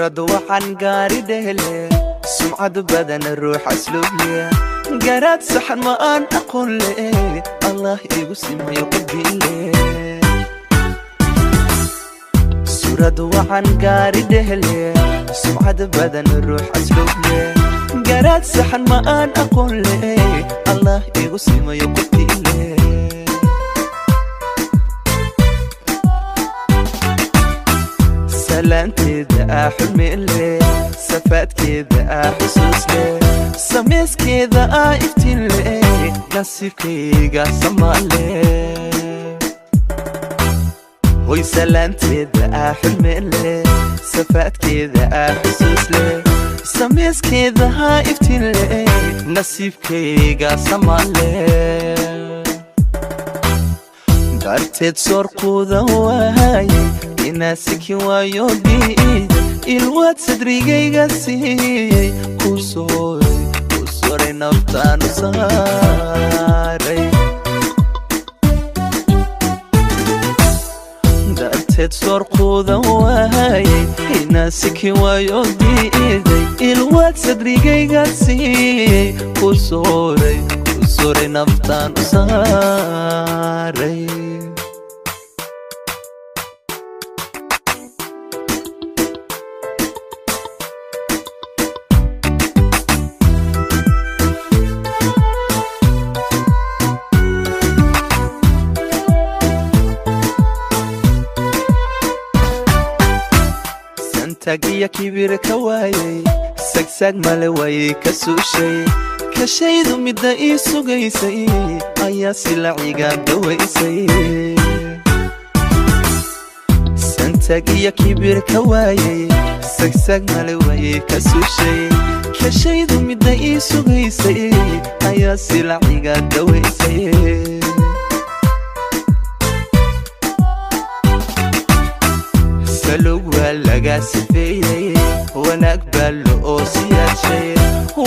Suurad waxaan gaari dhehle, sumcad badan, ruux asluub leh, garaad saxan ma aan aqoon leh, Allah igu simayo qalbile. Suurad waxaan gaari dhehle, sumcad badan, ruux asluub leh, garaad saxan ma aan aqoon leh, Allah igu simayo qalbile. Salaanteeda aa xurmeele, safaadkeeda aa xusuus leh, samayskeeda aa iftiin leh, nasiibkayga samaale. Hoy, salaanteeda aa xurmeele, safaadkeeda aa xusuus leh, samayskeeda haa iftiin leh, nasiibkayga samaale. Darteed soorquuda waaye inaasiki waayo diiday, ilwaad sadrigayga siiyey, ku sooray, ku soray naftaanu saaray. Darteed soorquuda waaye inaasiki waayo diiday, ilwaad sadrigayga siiyey, ku sooray, ku soray naftaanu saaray. Santagiya kibir ka waayey, sagsaag male waayey, ka suushay kashaydu midda ii sugaysay ayaa silaciga dawaysay. Santagiya kibir ka waayey, sagsaag male waayey, ka suushay kashaydu midda ii sugaysay ayaa silaciga dawaysay. Salug waa laga sifeeyey, wanaag baa loo siyaashay,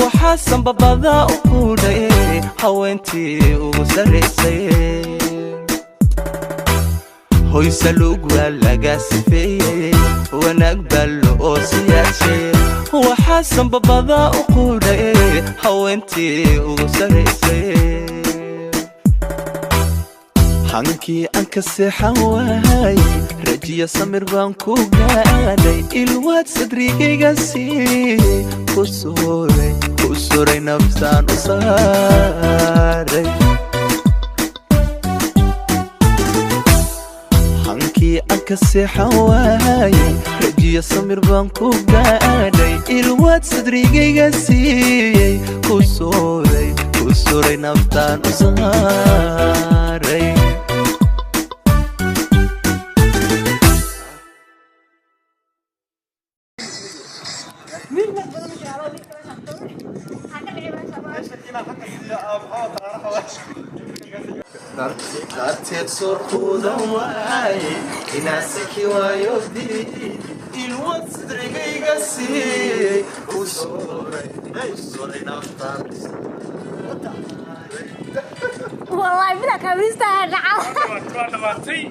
waxaa sanbabada u quudhay haweentii ugu sarraysay. Hoy, salug waa laga sifeeyey, wanaag baa loo siyaashay, waxaa sanbabada u quudhay haweentii ugu sarraysay. Hankii aan ka seexan waayey, rajiya samir baan ku gaadhay, ilwaad sadrigayga siiyey, ku sooray, ku suray naftaan u saaray. Hankii aan ka seexan waayey, rajiya samir baan ku gaadhay, ilwaad sadrigayga siiyey, ku sooray, ku suray naftaan u saaray. Darteed soorquuda waaye inaasiki waayo diiday, ilwaad sadrigayga siiyey, ku sooray, ku suray naftaan. Wallahi bila kaamista dhaca. Waa dhamaatay.